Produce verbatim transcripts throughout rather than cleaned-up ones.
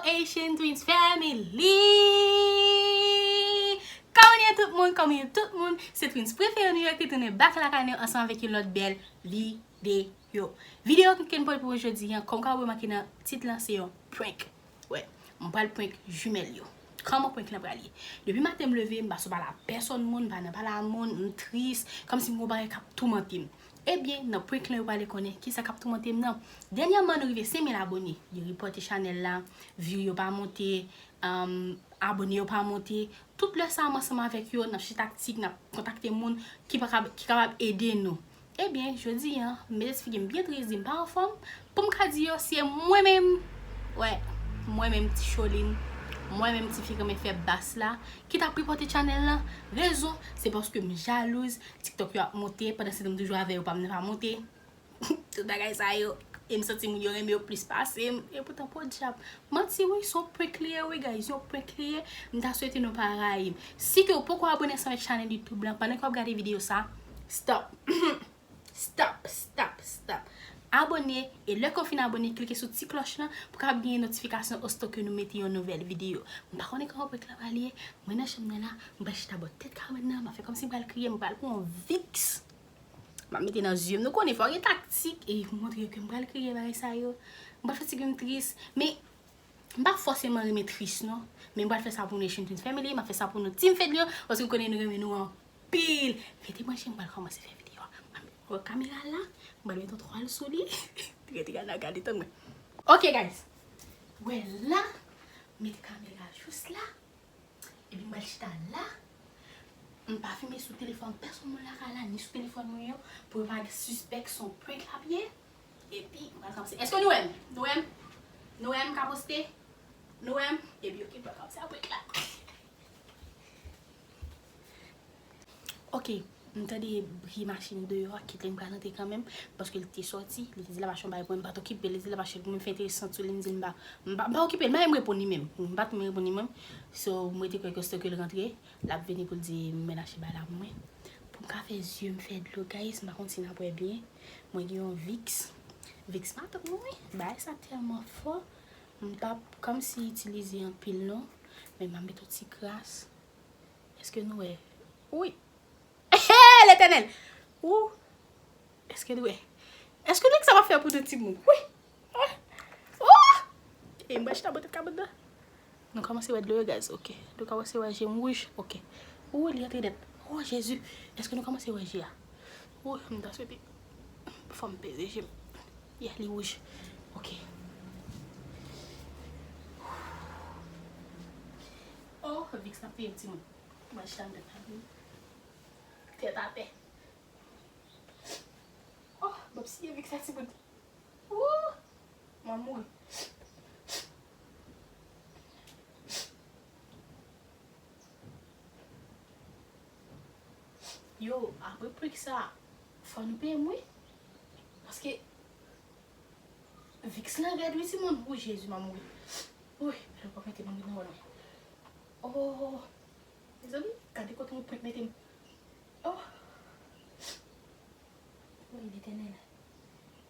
Haitian Twins Family! Kòman nou ye tout moun? Kòman nou ye tout moun? Se Twins prefere nou yo ki tounen back lakay nou ansanm avèk yon lòt bèl videyo. Videyo ke m pote pou ou jodi a, kòm w ka wè make nan tit lan, se yon prank. Wè, m pral prank jimèl yo. Kòman prank lan pral ye? Depi maten m leve, m pa sot pale a pèsòn moun, m pa nan pale a moun, m tris, kòmsi m gon bagay k ap toumante m. Ebyen, nan prank lan yo prale konnen kisa k ap toumante m nan. Dènyèman, nou rive senk mil abone. Yo repòte chanèl la, view yo pa monte, um, abone yo pa monte. Tout lè sa a, m ansanm avèk yo, n ap chita ak tik, n ap kontakte moun ki pa kab-, ki kapab ede nou. Ebyen, jodi a, m mete ti figi m byen tris, di m pa anfòm. Pou m ka di yo, se mwen menm, wè, mwen menm ti Cholin, mwen menm ti fi k renmen fè bas la, ki t ap repòte chanèl lan. Rezon, se paske m jalouz, TikTok yo ap monte, pandan se tan m toujou avè yo, pa m nan pa monte. Tout bagay sa yo, e m santi moun yo renmen yo plis pase m. E poutan, podyab, manti wi, se yon prank li ye wi, guys, yon prank li ye. M ta swete nou pa rayi m. Si ke w poko abone ansanm avèk chanèl YouTube lan, pandan ke w ap gade videyo sa, stop. Stop, stop, stop. Abone, e lè ke w fin abone, klike sou ti klòch lan pou w kapab genyen notifikasyon osito ke nou mete yon nouvèl videyo. M pa konnen kòman prank lan pral ye, mwen nan chanm nan la, m pral chita bò tèt kabann nan, m ap fè kòmsi m pral kriye, m pral pran yon Vicks. M ap mete nan zye m. Nou konnen, fò gen taktik. E pou montre yo ke m pral kriye bagay sa yo. M pral fè figi m tris. Men, m pa fòseman renmen tris, non. Men m pral fè sa pou nou, Haitian Twins Family. M ap fè sa pou nou, Team Fedlion. Paske m konnen nou renmen nou anpil. Rete branche, m pral kòmanse fè videyo a. M ap wè kamera la. M pral mete yon twal sou li. Rete gade, gade, tann mwen. Ok, guys. Wè la. Mete kamera jis la. Epi m pral chita la. M pa filme sou telefòn pèsòn moun lakay la, ni sou telefòn mwen yo, pou yo pa sispèk se yon prank l ap ye. Epi, m pral kòmanse. Èske nou wè m? Nou wè m? Nou wè m ka poste? Nou wè m? Epi, ok, m pral kòmanse a prank la. Ok, m tande bri machin deyò a, Ketlen pral rantre kanmenm, paske li te sòti, li te di l ap achte yon bagay pou mwen, m pa t okipe l, li te di l ap achte l pou mwen, m fè enteresan sou li, m di l m pa, m pa, m pa okipe l, m pa menm reponn li menm, m pa t menm reponn li menm. So, m rete kwè ke se ke l rantre, l ap vini pou l di m vin achte bagay la pou mwen. Pou m ka fè zye m fè dlo, guys, m pa konn si n ap wè byen. Mwen gen yon Vicks. Vicks matant mwen, wi. Bagay sa tèlman fò. M p ap kòmsi itilize anpil non. Men m ap met yon ti kras. Èske nou wè? Wi. Ehe, Letènèl! Ou! Èske nou wè? Èske nou wè sa m ap fè pou nou timoun? Wi! Ah! Oh! E m pral chita bò tèt kabann nan. Nou kòmanse wè dlo yo, guys. Ok. Nou kòmanse wè je m wouj. Ok. Ou, li antre nèt. Oh, Jezi. Èske nou kòmanse wè je a? Ou, m ta swete. Fò m peze je m. Yeah, li wouj. Ok. Oh, Vicks ap touye m, timoun. M pral chita anndan. Tèt atè. Oh, m ap siye Vicks la, timoun. Woo! M ap mouri. Yo, apre prank sa, fò nou peye m, wi. Paske Vicks lan rèd, wi, timoun. Wouy, Jezi, m ap mouri. Wouy, mèt pòk mete m nan wòl mwen. Oh, mezanmi, gade kote yon prank mete m. Oh. Wi, Letènèl.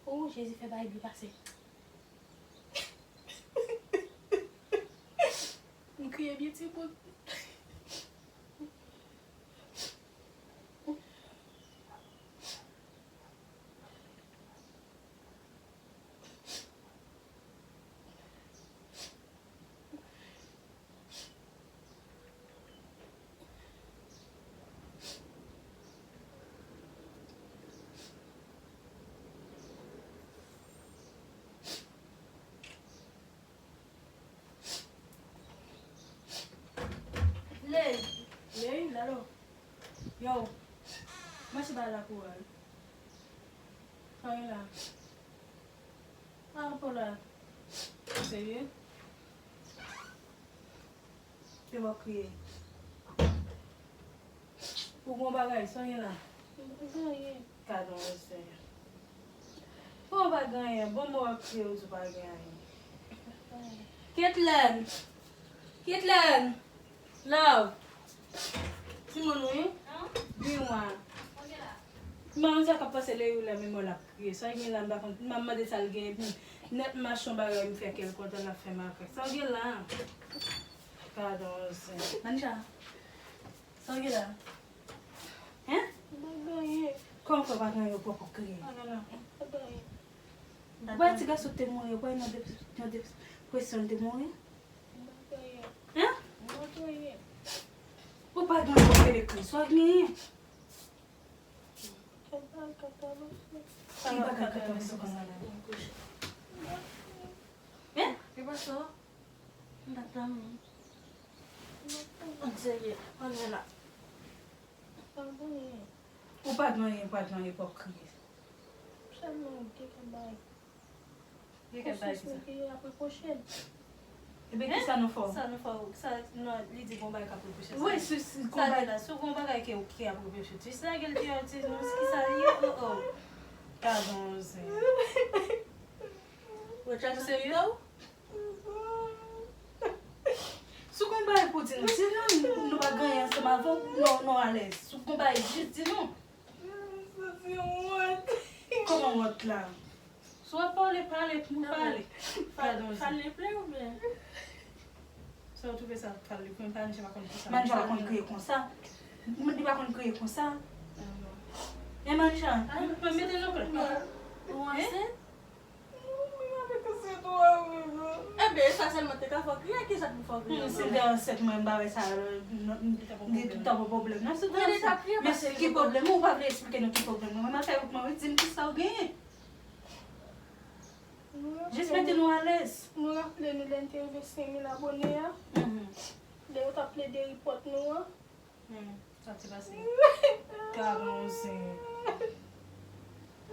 O, Jezi, fè bagay byen pase. M kriye byen, timoun. Ley, ley, lalo. Yo, mache ba la kouwal. Sa gen la. Ah, pa la. Serye? Te w ap kriye. Ou gon bagay, sa gen la? M pa gen anyen. Gadon, mesye. Ou pa gen anyen. Bon, mwen w ap kriye, ou di w pa gen anyen. Ketlen! Ketlen! Love! Timoun, wi? Byen, wa. Manzè k ap pase Leyou la, men mwen l ap kriye. Sa gen la, m pa konn. M ap mande sa l gen. Nèt mache yon bagay m fè kè l kontan l ap fè makak. Sa w gen la? Gadon zen. Manja, sa w gen la? Hein? M pa gen anyen. Kòman fè w pa gen anyen, ou poko kriye? Non, non, non. M pa gen anyen. Ou pa wè ti gason te mouri, ou pa wè nan de-, nan depresyon l te mouri? M pa gen anyen. Hein? M pa gen anyen. Ou pa gen anyen, ou rele Kris, ou pa gen anyen. Ki bagay k ap pase konsa la? Hein? Li pase w? M pa t la menm. Ann serye, ann wè la. Ou pa gen anyen, ou pa gen anyen pou w ap kriye. Sèlman gen kèk bagay. Gen kèk bagay ki sa? Konsèy ki ap repwoche l. Ebyen, kisa nou fè w? Sa nou fè w? Sa, non, li di gon bagay k ap repwoche l. Wi, si, si, gon bagay. Sa li la, si gon bagay ke, ki ap repwoche l. Jis lage l deyò, di nou kisa li ye, oh, oh. Gadon zen. Ou serye? Si gon bagay pou di nou, di nou, nou pa gen anyen ansanm avè w, nou, nou alèz. Si gon bagay, jis di nou. Kòman wont la? Si w ap pale, pale pou m pale. Gadon zen. Fal li ple oubyen? Sa w twouve sa fal li ple? Manja pa konn konsa. Manja pa konn kriye konsa. Li pa konn kriye konsa. E Manja? Mete nan plat. Ou ansent? Mwen avèk ansent ou a wi. Ebyen, e sa sèlman te ka fè w kriye, kisa k pou fè w kriye ankò? Si m te ansent mwen, m pa wè sa, m te pa pran pwoblèm. Non, si m te ansent, men ki pwoblèm? Ou pa vle eksplike nou ki pwoblèm? Mwen, m ap fè wout mwen, wi, di m kisa w genyen. Jis mete nou alèz. Nou raple nou lè n te rive senk mil abone a. Lè yo t ap plede ripòt nou an. Hmm, sa te pase. Gadon zen.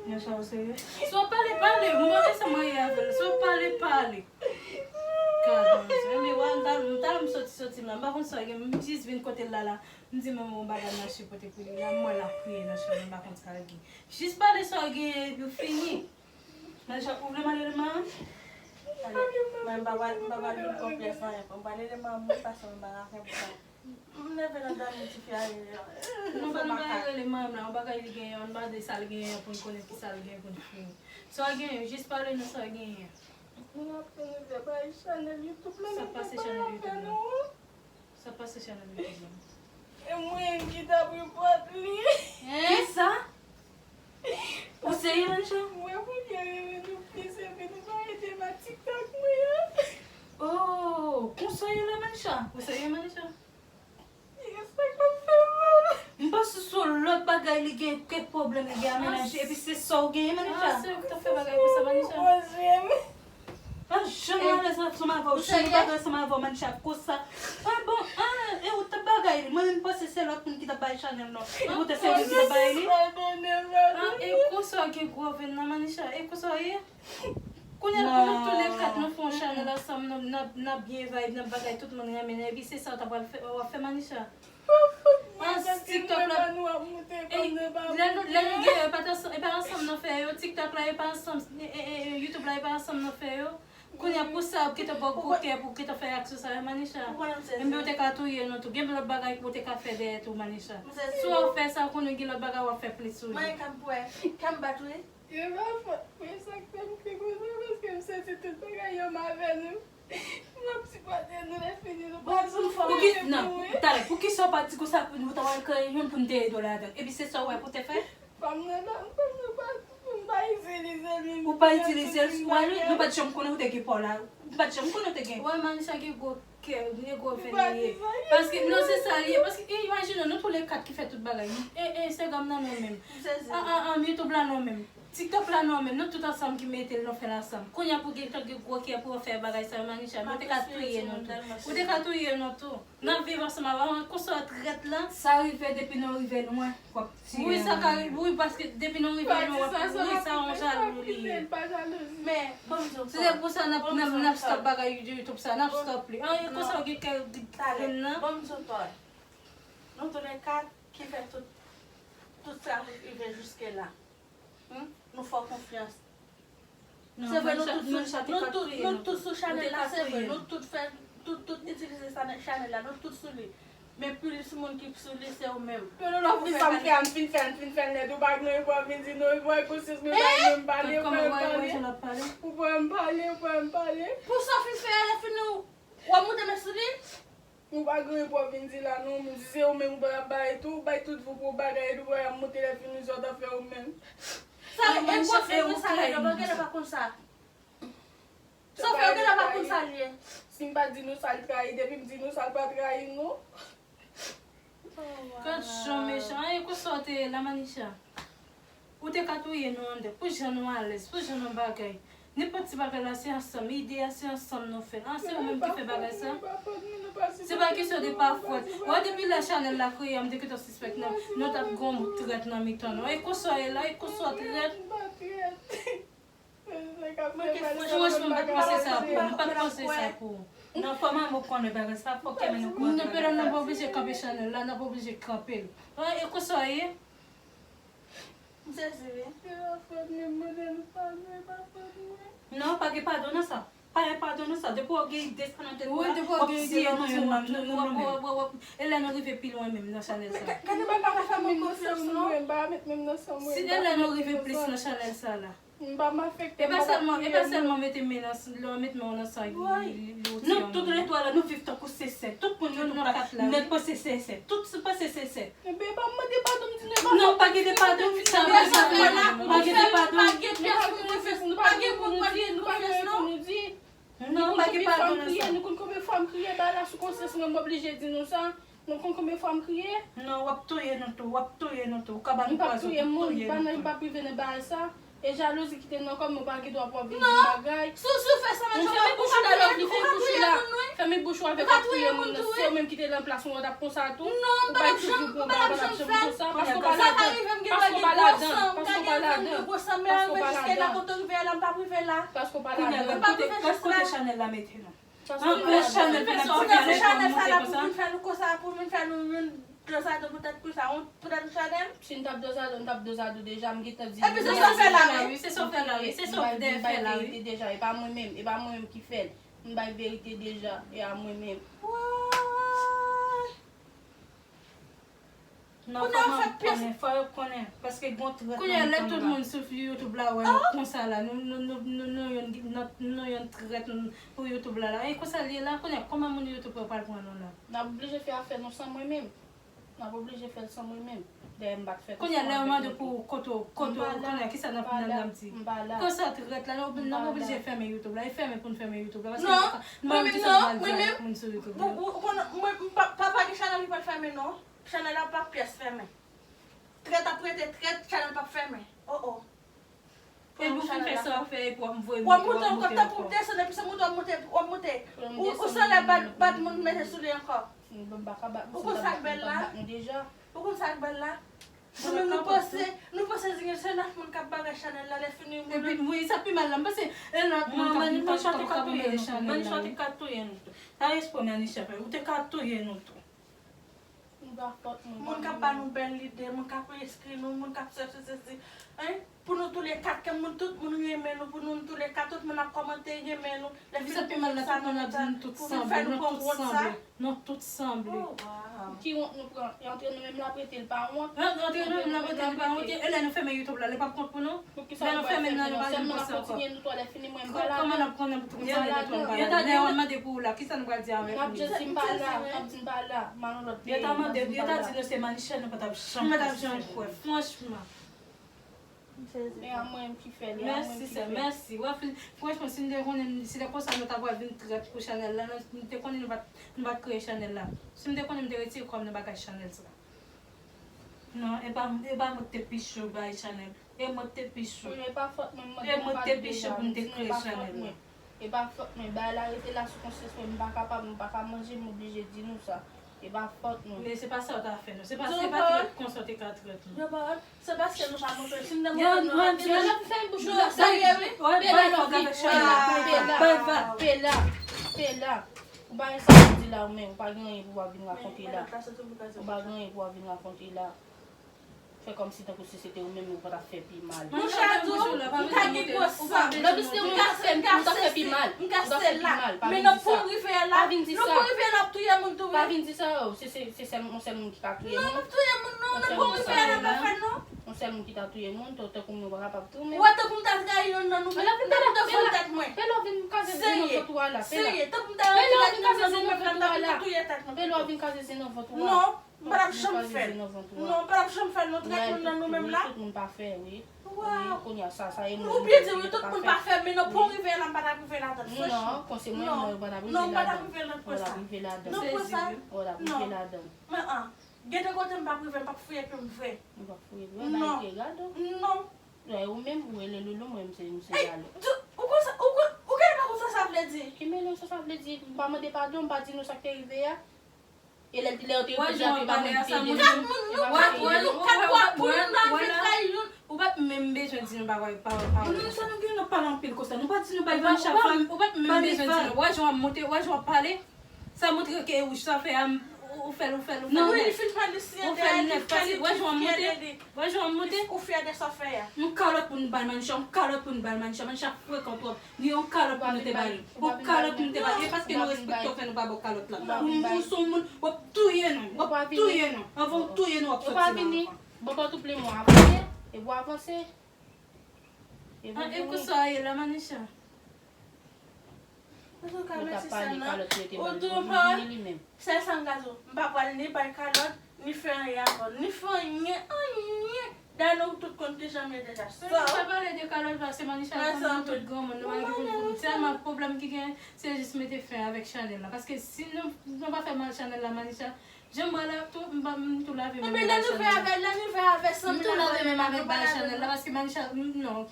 Nan sa w serye? Si w ap pale, pale. Mwen pa wè sa mwen ye avè l. Si w ap pale, pale. Gadon zen. Ebyen, wè, m ta, m ta, m soti, soti m la. M pa konn sa gen. M jis vin kote l la, la. M di, manman, yon bagay mache pote pou li. La, m wè l ap kriye nan chanm. M pa konn sa l gen. Jis pale sa w genyen, epi w fini. Manja, ou vle m ale rele manman? Ale, mwen, m pa pral, m pa pral vin konplèks anyen. M pral rele manman mwen, paske mwen pa ka fè pou sa. M leve nan dòmi tifi a ye. Non, pa nan bagay rele manman la, yon bagay li genyen, ann mande sa l genyen pou n konnen ki sa l gen pou n fini. Sa w genyen, jis pale nou sa w genyen. Mwen ap rive bay chanèl YouTube la, sa k pase chanèl YouTube la? Sa k pase chanèl YouTube la? E mwen ki t ap repòt li. Kisa? Ou serye, Manisha? Mwen pou byen rele nou plis epi nou pa ede m ak TikTok mwen an. Oh, konsa ye la, Manisha? Ou serye, Manisha? Yes, sa k ap fè mal. M panse se yon lòt bagay li gen, kèk pwoblèm li gen a mennaj li, epi se sa w genyen, Manisha? Ah, se ou ki t ap fè bagay konsa, Manisha? Bondye. Pa janm alèz ansanm avè w, janm bagay ansanm avè w, Manisha, konsa. Ah bon, ah, e ou t ap bagay li? Mwen menm m panse se lòt moun ki t ap bay chanèl non. E poutèt se ou menm ki t ap bay li? Ah, e konsa w gen gwo venn nan, Manisha? E konsa w ye? Kounye a pou nou tou le kat nou fè yon chanèl ansanm, n ap, n ap, n ap byen vibe, n ap bagay, tout moun renmen nou, epi se sa w ta pral fè, w ap fè, Manisha? Paske TikTok la, lè nou, lè nou gen yo, e pa t ansanm, e pa ansanm nan fè yo. TikTok la, e pa ansanm, e, e, e, YouTube la, e pa ansanm nan fè yo. Kounye a pou sa, pou kite bò kote, pou kite fè aksyon sa yo, Manisha. Enben, ou te ka touye nou tou. Gen lòt bagay pou ou te ka fè dèyè tou, Manisha. Si w ap fè sa, konnen gen lòt bagay w ap fè plis tou. Mwen, ka m pwè, ka m bat, wi. E pa fòt mwen, sa k fè m kri konsa, paske m santi tout bagay yo m avè nou. M ap sipòte nou, lè fini nou pa sou fòm. Pou ki, non, talè, poukisa w pa di konsa pou nou ta wè ke youn pou n te ede w ladan? Epi se sa w wè pou te fè? Fanm nan, fanm nan pa, m pa itilize li. Ou pa itilize l, ou wè li, nou pa t janm konnen ou te gen pa w la. Nou pa t janm konnen ou te gen. Wè, Manisha gen gwo kè, gen gwo venn li ye. Paske, non, se sa li ye. Paske, e, imajine w, nou tou le kat ki fè tout bagay. E, e, Instagram nan nou menm. A, a, a, YouTube la nou menm. TikTok la nou menm. Nou tout ansanm ki mete l, nou fè l ansanm. Kounye a pou gen, gen gwo kè pou yo fè bagay sa yo, Manisha. Ou te ka touye nou tou. Ou te ka touye nou tou. N ap viv ansanm avè w, konsa w trèt la. Sa rive depi nou rive lwen, w ap tiye. Wi, sa ka rive, wi, paske depi nou rive lwen, w ap, wi, sa yon jalou li ye. Men, ban m di w, se pou sa n ap, n ap, n ap stop bagay YouTube sa, n ap stop li. An, e konsa w gen kè grenn nan. Ban m di w, Paul. Nou tou le kat ki fè tout, tout sa rive jiske la. Hmm? Nou fè w konfyans. Se vre, nou tout sou, nou tout, nou tout sou chanèl la, se vre, nou tout fè, tout, tout itilize chanèl la, nou tout sou li. Men plis moun ki sou li, se ou menm. Pou nou lòf li sa m fè, m fin fè, m fin fè l nèt. Ou pa gen pou ap vin di non, ou pa konsyans mwen, pa menm pale, ou pa menm pale. Ou pa menm pale, ou pa menm pale. Pou sa w fin fè a, lè fini w ap moute men sou li. Ou pa gen pou ap vin di la non, m di se ou menm ou pa ap bay tou, ou bay tout vou pou bagay, ou pa ap moute lè fini sa w t ap fè ou menm. Sa e konsyans mwen sa, yo pa gen pa konn sa. Sa fè yo genlè pa konn sa l ye. Si m pa di nou sa l trayi, depi m di nou sa l pa trayi nou. Gad jan mechan. An, e konsa w te ye la, Manisha. Ou te ka touye nou anndan. Pou jan nou alèz, pou jan nou bagay. Nenpòt ti bagay la, se ansanm. Ide a, se ansanm nou fè l. An, se ou menm ki fè bagay sa. Se pa kesyon de pa fòt. Wè, depi lè chanèl la kreye, m te gentan sispèk nou, nou t ap gen yon trèt nan mitan nou. E konsa w ye la, e konsa w trèt. Franchman, m pa t panse sa pou ou. M pa t panse sa pou ou. Non, fò manman w konnen bagay sa, fò ke men nou konnen. Non, Pèlòm, nou pa oblije kanpe chanèl la, n ap oblije kanpe l. An, e konsa w ye? M sezi, wi. Non, pa gen padon nan sa. Pa gen padon nan sa. Depi w gen ide sa nan tèt ou la, w ap tiye nou youn nan youn. E lè nou rive pi lwen menm nan chanèl sa. Gade, mwen pa ka fè moun konfyans, non. Si lè lè nou rive plis nan chanèl sa la. M pa m afekte. E pa sèlman, e pa sèlman mete men nan, lè w met men w nan san, li, li, li, li retire. Nou tout lè twa la, nou viv tankou se sè. Tout moun YouTube la, nèt panse se sè. Tout se panse se sè. Ebyen, e pa m mande padon, m di nou e pa fòt mwen. Non, pa gen de padon, sa vle sa fè la. Pa gen de padon. Pa gen pyès moun konfyans, nou pa gen moun, pa gen konfyans, non. Non, pa gen padon nan sa. Nou konn konbyen fwa m kriye, bagay la sou konsyans mwen, m oblije di nou sa. Nou konn konbyen fwa m kriye? Non, w ap touye nou tou, w ap touye nou tou. Ou ka ba nou pwazon pou touye nou tou. M p ap touye moun, pa nan, m p ap rive nan bagay sa. E jalouzi ki te nan kò m, mwen pa gen dwa pou w ap vin di m bagay. Si w, si w fè sa, mwen fèmen bouch ou la, lòv li fèmen bouch ou la. Fèmen bouch ou avèk w ap touye moun nan. Si se ou menm ki te nan plas mwen, w t ap konsa tou. Non, m pa t ap janm, m pa t ap janm fè l. Paske w pa ladan, paske w pa ladan, paske w pa ladan. Paske w pa ladan. Kounye a, gad kote, gad kote chanèl la mete nou. An plis chanèl pou n ap di bagay pou nou monte konsa. Pou vin fè nou konsa, pou vin fè nou youn dozado poutèt konsa, poutèt yon chanèl. Si n t ap dozado, n t ap dozado deja, m gentan di. Epi se sa w fè la, wi. Se sa w fè la, wi. Se sa w dèyè fè la, wi. M bay verite deja, e pa mwen menm, e pa mwen menm ki fè l. M bay verite deja, e a mwen menm. Woy! Non, fò manman konnen, fò yo konnen, paske gon trèt nan mitan nou la. Kounye a, lè tout moun sou YouTube la wè nou konsa la, nou, nou, nou, nou, nou, nou youn, nou, nou youn trèt, nou, pou YouTube la, la. E konsa l ye la, kounye a, kòman moun YouTube yo pral pran nou la? N ap oblije fè afè nou san mwen menm. N ap oblije fè l san mwen menm. Dayè, m pa t fè tout sa avèk nou tou. Kounye a, lè yo mande pou kote, kote, kounye a, kisa n ap, n ap di? M pa la. Konsa trèt la, n ap, n ap oblije fèmen YouTube la. E fèmen pou n fèmen YouTube la, paske nou pa, nou pa konn kisa nou pral di avèk moun sou YouTube la. Ou, ou, ou konn, mwen, m pa, pa, pa gen chanèl ki pral fèmen, non. Chanèl la p ap pyès fèmen. Trèt ap rete trèt, chanèl p ap fèmen. Oh, oh. Epi w fin fè sa w ap fè, epi w ap voye moute, w ap moute ankò. W ap moute, w ap tankou w desann, epi se moute, w ap moute, w ap moute. Ou, ou sanble bat, bat moun mete sou li ankò. Ou konn sa k bèl la? Ou konn sa k bèl la? Nou menm nou panse, nou panse se nèf moun k ap bagay chanèl la, lè fini moun. Epi, wi, sa pi mal la, m panse e nèf moun k ap, k ap, k ap, k ap touye nou tou. Manisha te ka touye nou tou. Pa espre Manisha fè, ou te ka touye nou tou. Moun k ap ba nou bèl lide, moun k ap enskri nou, moun k ap sèche sesi. Hein? Pou nou toulèkat, ke moun, tout moun renmen nou, pou nou toulèkat, tout moun ap kòmante, renmen nou. Lè fini pou moun sa nan nou, pou vin fè nou pran wont sa. Nou tout sanble. Oh, wow. Ki wont nou pran? E antre nou menm l ap rete, l pa wont. Antre nou menm l ap rete, l pa wont. E lè nou fèmen YouTube la, li p ap kont pou nou? Lè nou fèmen nan, nou pa janm konsa ankò. Kòman n ap konn pou kontinye nou tou anba la? Yo ta dèyè w ap mande pou ou la, kisa nou pral di avèk nou? N ap just di m pa la, n ap di m pa la, m al yon lòt peyi, n ap di m pa la. Yo ta mande, yo ta di nou se Manisha, nou pa t ap janm kwè. Franchman. E a mwen menm ki fè l, e a mwen menm ki fè l. Mèsi, sè, mèsi. Wè, franchman, si m te konnen, si te konsa nou ta pral vin trèt pou chanèl la, nou, m te konnen nou pa t, nou pa t kreye chanèl la. Si m te konnen, m te retire kò m nan bagay chanèl sa. Non, e pa, e pa mwen ki te pi cho bay chanèl. E mwen ki te pi cho. E mwen ki te pi cho pou m te kreye chanèl la. E pa fòt mwen. Bagay la rete la sou konsyans mwen. M pa kapab, m pa ka manje, m oblije di nou sa. E pa fòt mwen. Men se pa sa w ta fè, non. Se pa, se pa trèt konsa w te ka trèt nou. Se paske nou pa montre. Si m te montre nou, n ap fèmen bouch nou la. Sa ye, wi. Pela, pela, pela, pela. Ou pa gen sa pou di la, ou menm. Ou pa gen anyen pou w ap vin rakonte la. Ou pa gen anyen pou w ap vin rakonte la. Fè kòmsi tankou si se te ou menm, ou pa t ap fè pi mal. Monchè, tou, m ka gen gwo san. Lòt se ou menm k ap fè, m t ap fè pi mal. M ka sel la. Men nan pou rive la, nan pou rive la, ap touye moun tou, wi. Pa vin di sa, oh, se, se, se sèl, yon sèl moun ki ka touye moun. Non, m ap touye moun, non, nan pou rive la, m ap fè non. Yon sèl moun ki ta touye moun, tankou mwen pa kapab tou, men. Ou wè tankou m ta trayi youn nan nou, men tankou m ta fè tèt mwen. Pè lò vin kaze zen nan vant ou a la, pè la. Serye, tankou m ta trayi youn nan nou, men m ta tou touye tèt mwen. Pè lò vin kaze zen nan vant ou a. Non. M pa t ap janm fè l. Non, m pa t ap janm fè l, non, trèt moun nan nou menm la. Wi, tout moun pa fè, wi. Wi, kounye a sa, sa e moun. Ou byen di, wi, tout moun pa fè, men nan pou rive la, m pa t ap rive ladan l, franchman. Non, konsènan mwen, non, m pa t ap rive ladan l, pwen sa. Non, pwen sa. Non. Men, an, gen de kote m p ap rive, m p ap fouye pye m vre. Ou p ap fouye pye w, bagay te gade w. Non. Ou menm, ou rele loulou, mwen, m se, m se galo. Ou konn sa, ou konn, ou genlè pa konn sa sa vle di. Ki mele w sa sa vle di? M pa mande padon, m pa di nou sa k te rive a. E lè, lè yo te rekonèt yo pa mwen te ede nou, yo pa mwen te ede nou. Kat mwa pou youn nan vin trayi youn. Ou pa t menm bezwen di nou bagay, pawòl, pawòl. Nou, sa nou gen nan pale anpil konsa. Nou pa di nou bay Vanessa fòm. Ou pa t menm bezwen di nou. Wè jan w ap monte, wè jan w ap pale. Sa montre ke ou sa fè a, ou fè l, ou fè l, ou fè l nèf. Ou fè l nèf, paske wè jan w ap monte. Wè jan w ap monte. Ou fyè de sa w fè a. Yon kalòt pou nou bay Manisha, yon kalòt pou nou bay Manisha. Manisha frekan twòp. Ni yon kalòt pou nou te ba li. Yon kalòt pou nou te ba li. E paske nou respekte w fè nou pa ba w kalòt la. Ou, ou se yon moun, w ap touye nou. W ap touye nou. Anvan w touye nou, w ap soti la ankò. Bon, pa touple mwen apre, epi w avanse. Epi w vini. An, e konsa w ye la, Manisha? Antouka, mèsi sè m nan. Ou di yon pawòl, sèl sa m ka di w, m pa pral ni bay kalòt, ni fè anyen avè w, ni fè anyen, anyen. Dayè nou tout konn kijan m ye deja. Sè m, pa pale de kalòt la, se Manisha l konn nan tout granmoun, nou pa gen pou nou. Sèlman pwoblèm ki gen, se jis mete fen avèk chanèl la. Paske si nou, nou pa fè mal chanèl la, Manisha, jan m wè la, tou, m pa, m tou lave men m bay chanèl la. Ebyen, lè nou fè avè, lè nou fè avè san mil abòne, m tou lave men m avèk bay chanèl la, paske Manisha, m, non,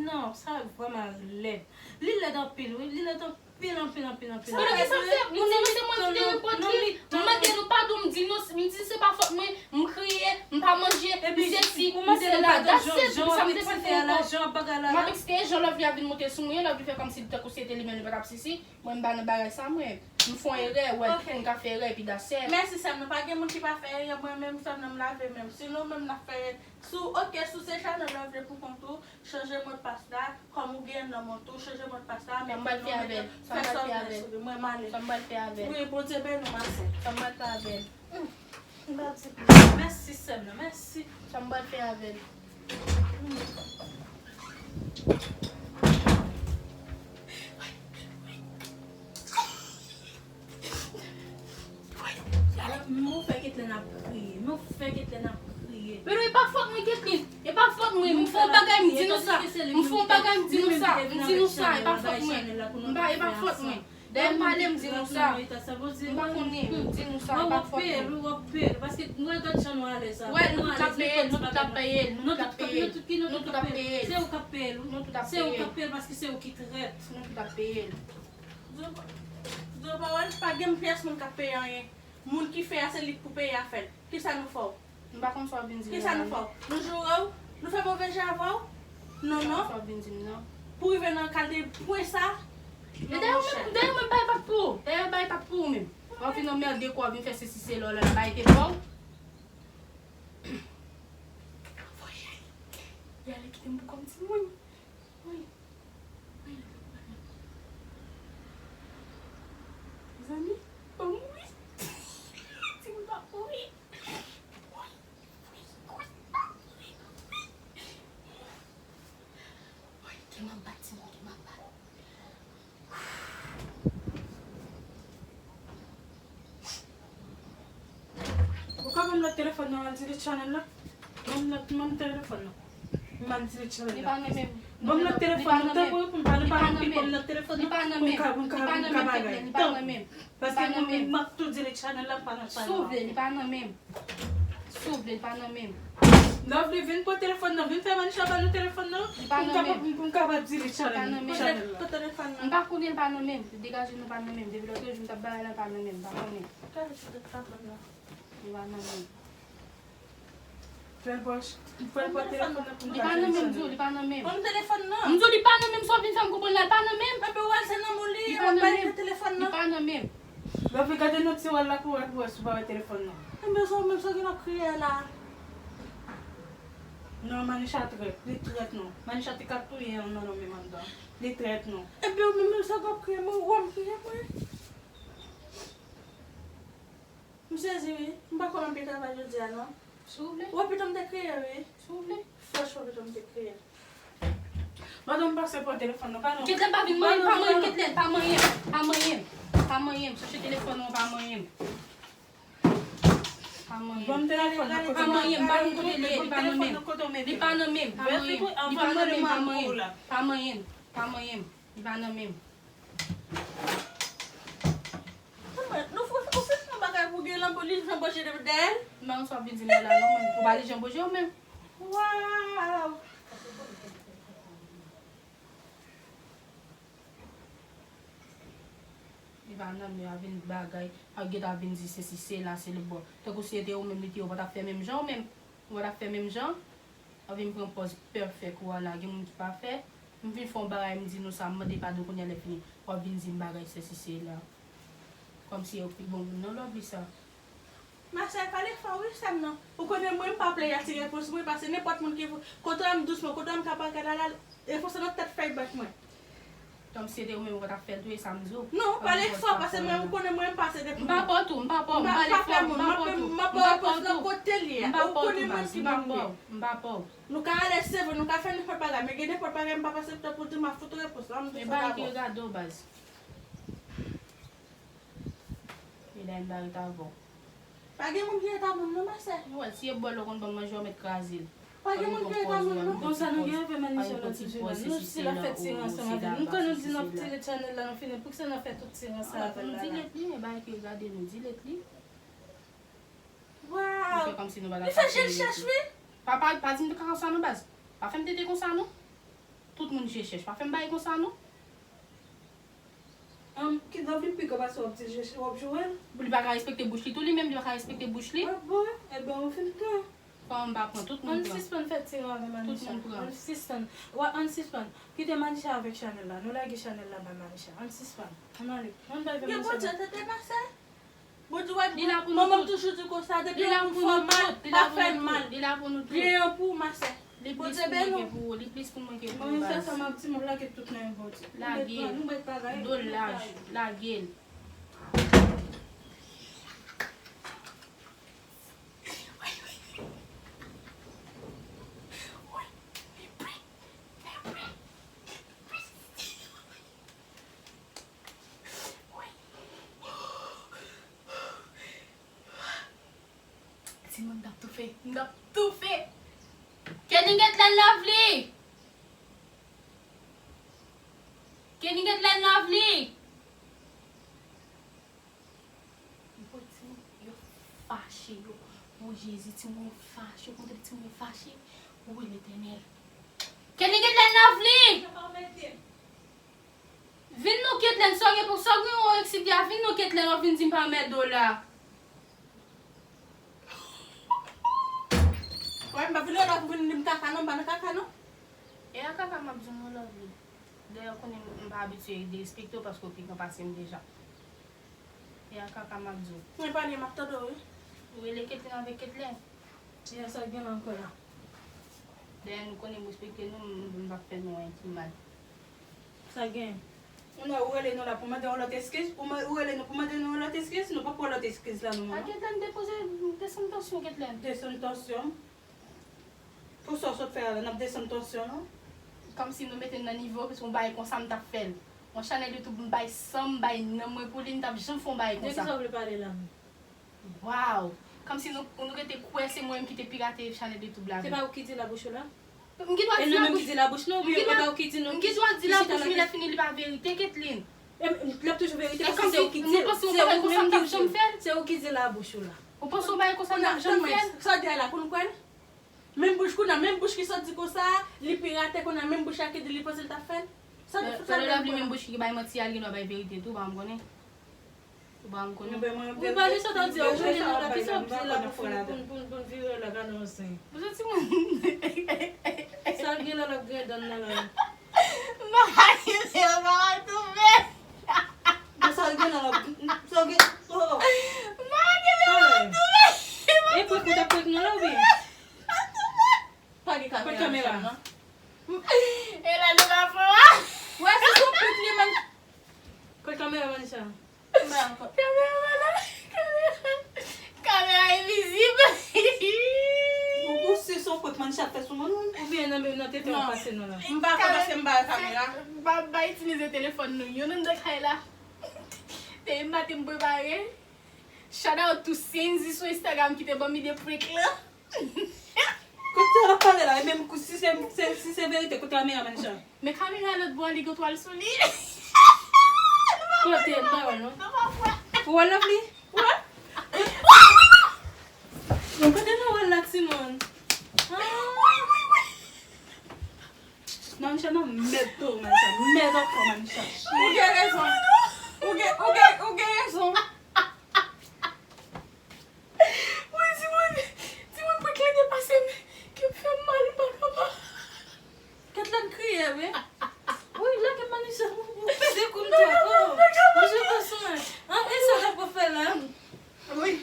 non, sa vrèman lèd. Li lèd anpil, wi, li lèd anpil. Pil, anpil, anpil, anpil. Sa vle di sa fè, moun nan se mwen ki te repòt li. M mande nou padon, m di nou, m di se pa fòt mwen, m kriye, m pa manje, m sesi, m sela. That's it, sa m te fè ankò. M ap eksplike jan Lovely ap vin monte sou mwen, Lovely fè kòmsi li tankou se te li menm li pa t ap sesi. Mwen m pa nan bagay sa mwen. M fè yon erè, wè, tout moun ka fè erè, epi that's it. Mèsi sè m nan, pa gen moun ki pa fè erè, mwen menm sè m nan m lave men m. Si nou menm n ap fè erè, si w, oke, si w se chanèl Lovely pou kont ou, chanje modpas la, kòm ou gen nonm ou tou, chanje modpas la, mete non, mete fè sa w vle sou li. Mwen m ale. Sa m pral fè avè l? Wi, Bondye beni w, ma sè. Sa m pral fè avè l? Hmm. M pa di plis. Mèsi, sè m nan, mèsi. Sa m pral fè avè l? Hmm. Mwen fè Ketlen ap kriye. Mwen fè Ketlen ap kriye. Men non, e pa fòt mwen, Ketlen. E pa fòt mwen. M fè yon bagay, m di nou sa. M fè yon bagay, m di nou sa. M di nou sa, e pa fòt mwen. M pa, e pa fòt mwen. Dayè m pale, m di nou sa. M pa konnen, m di nou sa, e pa fòt mwen. W ap peye l, w ap peye l. Paske nou wè gad jan nou alèz la. Wè, nou tout ap peye l, nou tout ap peye l, nou tout ap peye l. Nou tout ap peye l. Se ou k ap peye l, wi. Nou tout ap peye l. Se ou k ap peye l paske se ou ki trèt. Nou tout ap peye l. Di w, di w pawòl, pa gen pyès moun k ap peye anyen. Moun ki fè a, se li k pou peye a fè l. Kisa nou fè w? M pa konn sa w vin di m la. Kisa nou fè w? Nou joure w? Nou fè move je avè w? Non, non. Sa w vin di m nan. Pou rive nan kalite pwen sa? Non, monchè. Dayè, dayè, menm bagay pa t pou ou. Dayè, bagay pa t pou ou menm. W ap vin anmède kò w, vin fè sesi sela, lè bagay te pa w. Voye ale. Y ale kite m pou kò m ti moun. Wi. Wi. Mezanmi, m ap mouri. Timoun ap mouri. Wi. Wi. Wi. Wi. Wi. Wi. Kè m ap bat, timoun, kè m ap bat. Ou ka ban m lòt telefòn nan, al delete channel la? Ban m lòt, ban m telefòn nan. M al delete channel la. Li pa nan men m. Ban m lòt telefòn nan, tanpri, pou m pale, pa nan men m, ban m lòt telefòn nan. Pou m ka, pou m ka, pou m ka bagay. Li pa nan men m. Paske m, m ap tou delete channel la, m pa nan channel la. Si w vle, li pa nan men m. Si w vle, li pa nan men m. Lovely, vin pran telefòn nan, vin fè Manisha ba nou telefòn nan. Li pa nan men m. Pou m kapab, pou m kapab delete channel la. Li pa nan men m. Pran telefòn nan. M pa konnen, li pa nan men m. Degaje nou, pa nan men m. Depi lòt jou m t ap ba l, li pa nan men m. M pa konnen. Degaje nou, pa nan men m. Li pa nan men m. Fè l pran, fè l pran telefòn nan pou m delete channel la. Li pa nan men m, m di w, li pa nan men m. Pran telefòn nan. M di w, li pa nan men m, sa w vin fè m konprann la, li pa nan men m. Epi w wè l se nan men w li ye, w ap bay li telefòn nan. Li pa nan men m. Lovely, gade nan tiwa la pou wè, pou wè si w pa wè telefòn nan. Enben, sa w menm, sa w gen w ap kriye a la? Non, Manisha trèt. Li trèt, non. Manisha te ka touye yon nan nou menm anndan. Li trèt, non. Epi ou menm, menm sa w ap kriye, mwen, ou ap kriye, mwen. M sezi, wi. M pa kwè m ap gen travay jodi a, non. Si w vle. Wè, pito m te kriye, wi. Si w vle. Franchman, pito m te kriye. Madanm, pase pran telefòn nan, pa non. Ketlen pa vin manyen, pa manyen, Ketlen, pa manyen, pa manyen, pa manyen. Chèche telefòn nan, pa manyen. Pa manyen. Ban m telefòn nan, kote m? Pa manyen, m pa konn kote l ye, li pa nan men m. Li pa nan men m, pa manyen. Li pa nan men m, pa manyen. Pa manyen, pa manyen. Li pa nan men m. Ou fin fè yon bagay pou gen lanbo, li janboje dèyè l. M pa konn sa w ap vin di m la, non, mwen. Ou pa li janboje ou menm. Waw! Li pa nan men, a vin bagay, a gentan vin di se si se la, se le bò. Tankou si se te ou menm, li te ou pa t ap fè menm jan ou menm. Ou pa t ap fè menm jan. W ap vin pran pòz pèfèk ou a la, gen moun ki pa fè. M vin fè yon bagay, m di nou sa, m mande padon kounye a lè fini. W ap vin di m bagay sesi sela. Kòmsi ou pi bon moun nan Lovely sa. Masè, pale fò wi, sè m nan. Ou konnen mwen, m pa plè atire pou mwen, pase nenpòt moun ki kote m dousman, kote m ka pa gad alal, e fò se nan tèt fèy bèt mwen. Kòmsi se te ou menm ou pa t ap fè l tou, e sa m di w. Non, pale fò, pase mwen, ou konnen mwen, m pase depi. M pa pè w tou, m pa pè w, m pale fò, m pa pè w tou. M pa pè w tou, baz, m pa pè w tou. M pa pè w, m pa pè w. M pa pè w. Nou ka ale, se vre, nou ka fè nenpòt bagay, men gen nenpòt bagay, m pa pase tan pou di m ap fout repons la, m di sa dabò. E bagay ki regade w, baz. E la, m pa ret avè w. Pa gen moun ki ret avè m non, masè. Ou wè, si e bòl ou konn ban m manje, w mèt kraze l. Pa gen moun ki ret avè m non. Bon, sa nou gen avè Manisha la toujou la. Nou si l ap fè ti ran ansanm avè nou. Kan nou di n ap delete channel la, nou fini. Poukisa n ap fè tout ti ran sa avè l la? Nou delete li, men bagay ki regade nou, delete li. Waw! Nou fè kòmsi nou pa t ap delete li. Li fè je l chèch, wi. Pa, pa, pa di m te ka konsa non, baz. Pa fè m tete konsa non. Tout moun je chèch. Pa fè m bagay konsa non. Ann, ki dan vin pi gwo pase w ap di je, w ap joure l? Li pa ka respekte bouch li tou, li menm, li pa ka respekte bouch li. Ah bon? Ebyen, ou fin pran. Kòman m pa pran? Tout moun pran. Ann sispann fè ti ran avè Manisha. Tout moun pran. Ann sispann. Wè, ann sispann. Kite Manisha avèk chanèl la. Nou lage chanèl la bay Manisha. Ann sispann. Ann ale. Ann bay Manisha. Bondye tete masè. Bondye wè, manman m toujou di konsa, depi yon moun fè w mal, pa fè l mal. Li la pou nou tout. Li la pou nou tout. Li la pou nou tout. Li la pou nou tout. Li la pou ou, masè. Li plis pou mwen ke pou ou, li plis pou mwen ke pou ou, baz. Mwen, sa, sa m ap di, m ap lage tout nan men Bondye. Lage l. Nou mèt bagay, nou mèt bagay. Do l laj, lage l. Timoun, m t ap toufe, m t ap toufe. Kenny Guetlain Lovely! Kenny Guetlain Lovely! Bon, timoun, yo fache, yo. O Jezi, timoun yo fache, yo kontre timoun yo fache. Wi, Letènèl. Kenny Guetlain Lovely! Vin non Ketlen, sa w gen pou, sa w gen w eksite a, vin non Ketlen, w ap vin di m pa mèt dola. Wè, m pa vin la pou vin di m kaka non, m pa nan kaka non. E a kaka m ap di w non, Lovely. Dayè, ou konnen m pa abitye derespekte w paske w pi gran pase m deja. E a kaka m ap di w. Mwen pale, m ap tande w, wi. Ou rele Ketlen avèk Ketlen. E a sa k gen la ankò la? Dayè, nou konnen m respekte nou, m, m p ap fè nou anyen ki mal. Sa gen? Ou nan, ou rele nou la pou mande yon lòt eskiz? Ou ma-, ou rele nou pou mande nou yon lòt eskiz? Nou pa pran lòt eskiz la, non, non. A, Ketlen, depoze, desann tansyon, Ketlen. Desann tansyon? Pou sa w sot fè a la, n ap desann tansyon, non? Kòmsi nou mete n nan nivo, paske yon bagay konsa m t ap fè l. Yon chanèl YouTube, m bay san m, bay nanm mwen pou li, m t ap janm fè yon bagay konsa. De kisa w vle pale la menm? Waw! Kòmsi nou, nou rete kwè se mwen menm ki te pirate chanèl YouTube la vre. Se pa ou ki di labouch ou la? M gen dwa di labouch. E nou menm ki di labouch nou, oubyen e pa ou ki di nou? M gen dwa di labouch, men lè fini li pa verite, Ketlen. E l ap toujou verite paske se ou ki di l. Se ou menm ki di l. Se ou ki di labouch ou la. Ou panse yon bagay konsa m t ap janm fè l? Sa w di a la, pou nou kwè l? Menm bouch, kounye a, menm bouch ki sot di konsa, li pirate, kounye a, menm bouch la ki di li panse l t ap fè l. Sa, sa, sa, Lovely, menm bouch ki bay manti a, li gen dwa bay verite tou, ou pa janm konnen. Ou pa janm konnen. Wi, pa di sa w ap di a, ou konnen nou la, kisa w ap di la pou fini, pou, pou, pou n vire la, gade yon sen. Ou santi mwen? Sa l gen la, l ap griyen dan nan la. M pa ka rive, m pa ka toufe. Bon, sa l gen la, l ap, sa l gen, oh. M pa ka rive, m pa ka toufe. E prank ou t ap prank nou la, oubyen? Pa gen ka, E la nou pa fò a. Wè, se sou pik li, man. Kot kamera, Manisha? Kamera, kamera, kamera. Kamera envizib. Ou, ou si se yon prank Manisha ap fè sou moun? Oubyen nan, nan tete w pase nou la? M pa kwè paske m pa wè kamera. M pa, m pa itilize telefòn nou. Youn anndan kay la. Depi maten m prepare. Shout out to Senzi sou Instagram ki te ban m ide prank lan. Kot sa w ap pale la? E menm kou si se, se, si se verite, kote kamera Manisha? Men kamera lòt bò a, li gen twal sou li. Kote? M pa wè, non. Nou pa kwè. Ou wè Lovely? Ou wè? Kote nou wè l la, timoun? Ah. Manisha nan mèd tou, Manisha. Mèd ankò, Manisha. Ou gen rezon. Ou gen, ou gen, ou gen rezon. Wi, timoun, timoun, prank lan depase m. Kè m fè m mal, m pa kapab. Kèt lan kriye, wi. Wi, lage Manisha, ou, ou pede kou m tou ankò. Manje kòsonay. An, e sa la pou fè la. Wi.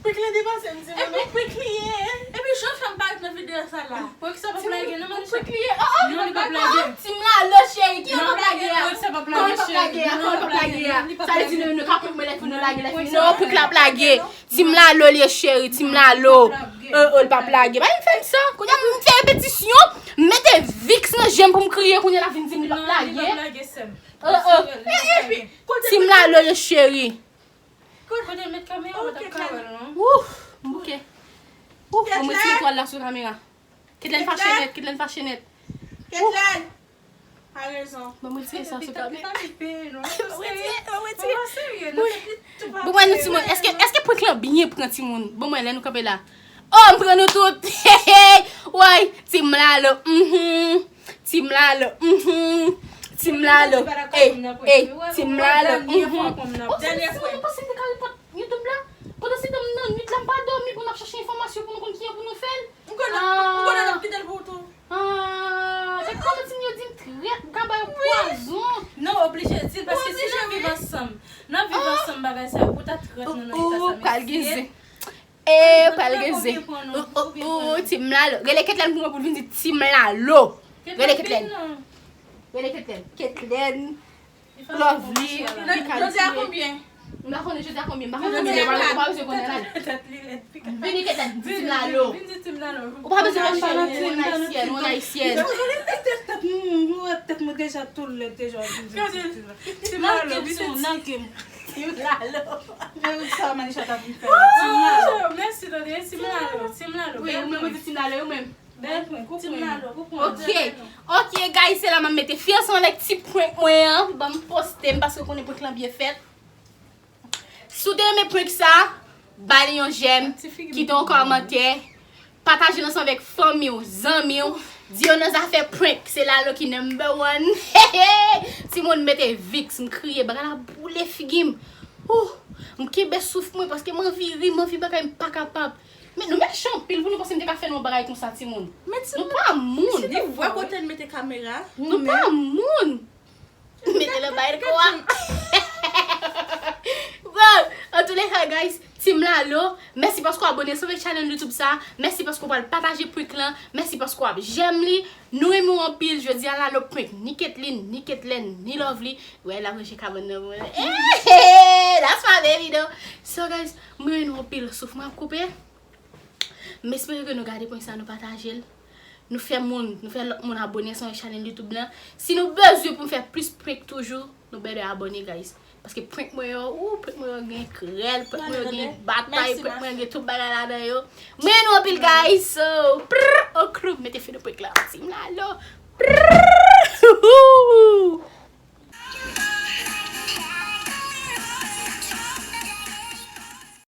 Prank lan depase m, timoun. Epi prank li ye. Epi jan w fè m parèt nan videyo sa la. Prank sa p ap lage, non, Manisha? Prank li ye. Oh, oh. Non, li p ap lage. Team Lalo, cheri, ki yo p ap lage a? Prank sa p ap lage, cheri. Kòman p ap lage a? Kòman p ap lage a? Sa vle di nou, nou ka prank mwen lè fini nou lage, lè fini. Non, prank la ap lage. Team Lalo li ye, cheri, Team Lalo. Oh, oh, li p ap lage. Pa vin fè m sa. Kounye a m fè repetisyon, m mete Vicks nan je m pou m kriye, kounye a l ap vin di m li p ap lage. Oh, oh. Team Lalo li ye, cheri. Kote l met kamera, mwen t ap ka wè l, non. Ouf, m bouke. Ouf, mwen retire twal la sou kamera. Ketlen fache nèt, Ketlen fache nèt. Ketlen! Pa rezon. Mwen retire sa sou kamera. Mwen retire, mwen retire. Bon, mwen, nou, timoun, èske, èske prank lan byen pran, timoun? Bon, mwen, lè nou kanpe la. Oh, m pran nou tout. Woy, Team Lalo. Mhm. Team Lalo. Mhm. Team Lalo. Ey, ey, Team Lalo. Mhm. Oh, se, se mwen, mwen panse m te ka repòt YouTube la. Pandan se tan m nan nwit la, m pa dòmi pou n ap chache enfòmasyon pou nou konn kijan pou nou fè l. M konnen, m konnen n ap kite l pou ou tou. Ah, se kòman timoun yo di m trèt, m ka ba yo pwazon. Non, oblije di l, paske si n ap viv ansanm, n ap viv ansanm bagay sa yo, pou ta trèt nou nan eta sa, mesye. E, pral gen zen. Ou, ou, ou, Team Lalo. Rele Ketlen pou mwen pou l vin di Team Lalo. Rele Ketlen. Rele Ketlen. Ketlen. Lovely. Jodi a konbyen? M pa konnen jodi a konbyen. M pa konnen konbyen. Ou pa bezwen konnen la. Vini Ketlen. Di Team Lalo. Vin di Team Lalo. Ou pa bezwen konnen, ou ayisyèn, ou ayisyèn. Tèt mwen deja tou lèd deja. Team Lalo, vin di. Team Lalo. Men wi, sa Manisha t ap vin fè la. Team Lalo. Oh, mèsi, tande. Team Lalo, Team Lalo. Wi, ou menm, ou di Team Lalo, ou menm. Bèl pwen, kou pwen. Team Lalo. Ok. Ok, guys, se la m ap mete fyansè anlè ti prank mwen an. Ban m poste m, paske w konnen prank lan byen fèt. Si w te renmen prank sa, ba li yon jèm, kite yon kòmantè. Pataje l ansanm avèk fanmi w, zanmi w. Di yo nan zafè prank, se Lalo ki number one. Timoun mete Vicks, m kriye, bagay la boule figi m. Ouh, m kenbe souf mwen paske m anvi ri, m anvi bagay, m pa kapab. Men nou mechan anpil pou nou panse m te ka fè nou yon bagay konsa, timoun. Nou pa moun. Timoun, nou pa moun. Mete l anba elko a. Bon, antouleka, guys, Team Lalo, mèsi paske w abòne sou channel YouTube sa. Mèsi paske w pral pataje prank lan. Mèsi paske w ap jèm li. Nou renmen w anpil. Jodi a, Lalo prank ni Ketlen, ni Ketlen, ni Lovely. Wè, l ap ranje kabann nan pou mwen. Hey, that's my baby though. So, guys, mwen renmen nou anpil. Souf mwen ap koupe. M espere ke nou gade prank sa, nou pataje l. Nou fè moun, nou fè lòt moun abòne sou chanèl YouTube lan. Si nou bezwen pou n fè plis prank toujou, nou better abòne, guys. Paske prank mwen yo, ou, prank mwen yo gen krèl, prank mwen yo gen batay, prank mwen yo gen tout bagay ladan yo. Mwen nou anpil, guys. So, prrr, on klou, mete fen nan prank la. Team Lalo. Prrr.